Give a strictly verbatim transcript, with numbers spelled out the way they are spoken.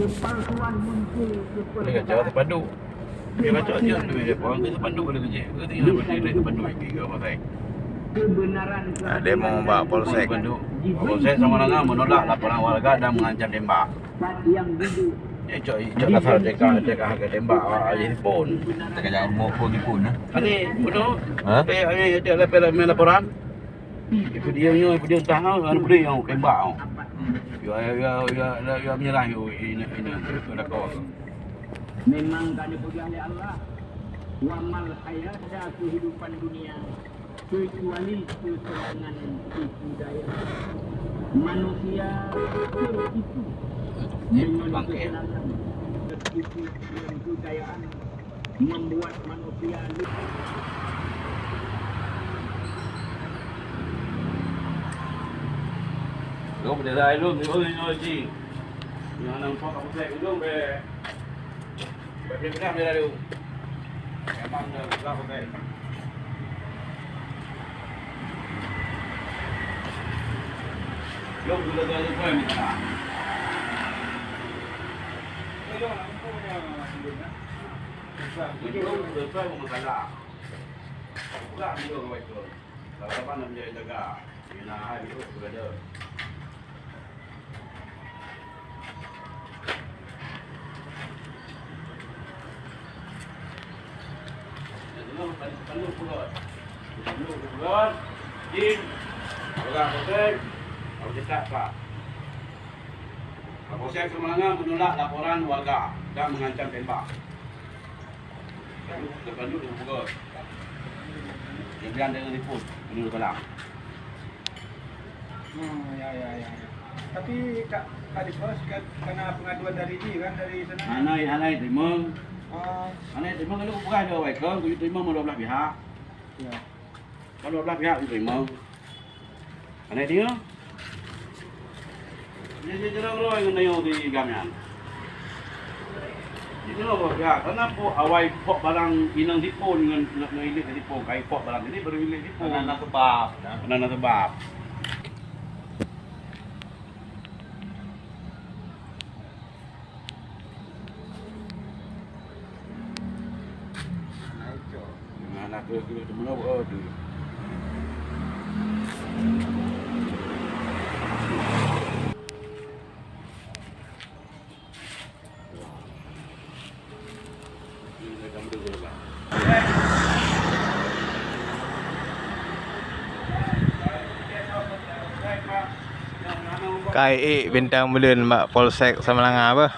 Dia kacau sepanduk. Dia kacau je tu, dia orang tu sepanduk dia kerja. Dia tinggal berdiri sepanduk lagi ke apa saya? Ada mau bak polsek. Sepanduk. Polsek Samalanga menolak laporan warga dan mengancam tembak. Cok, cok dasar teka, teka harga tembak, ah, ayah pun. Teka jangan rumah pun di pun, eh. Ani, bunuh. Ha? Eh, ani, dia ada pernah main laporan. Ibu dia nyo, ibu dia entah, ah, anu, ibu dia yang tembak, ah. Ya, ya, ya, ya, ya, ya, menyerah, ya, ini, ini, ini, ini, ini. Memang kada peugah lé Allah, "Wa mal hayata kehidupan dunia kecuali keusenangan tipu daya." Manusia tertipu dengan kesenangan, tertipu dengan kekayaan, membuat manusia lupa. Lôn bendera lôn, lôn, lôn, lôn, lôn. Nyang nampak aku cek ujung be. Bagi pegang dia lalu. Memang dah buka pakai. Lôn gula gaya pun minta. Lôn gula gaya pun masalah. Buka dulu kau itu. Kalau apa nak menjadi jaga. Bila hai itu sudah ada. Kapolsek Samalanga menolak laporan warga dan mengancam tembak. Depan dulu, depan dulu. Dia bilang dengan ripot, ini udah kalah. Hmm, ya, ya, ya, ya. Tapi, Kak, Kak Dikbud, kan, karena pengaduan dari ini, kan, dari sana. Hana, hana terima. Oh. Hana terima, kalau bukan ada awai kan, kudu terima dua belah pihak. Ya. Kalau dua belah pihak kudu terima. Hana terima. Jadi, jadi, orang-orang yang nanya di gam nyan. Jadi, orang-orang pihak, karena awai pok barang inong sipon dengan, dengan, dengan ilik sipon, kai pok barang ini baru ilik sipon. Karena na sebab, ya. Karena na sebab. Kai ék bintang buleuen bak Polsek Samalanga beuh.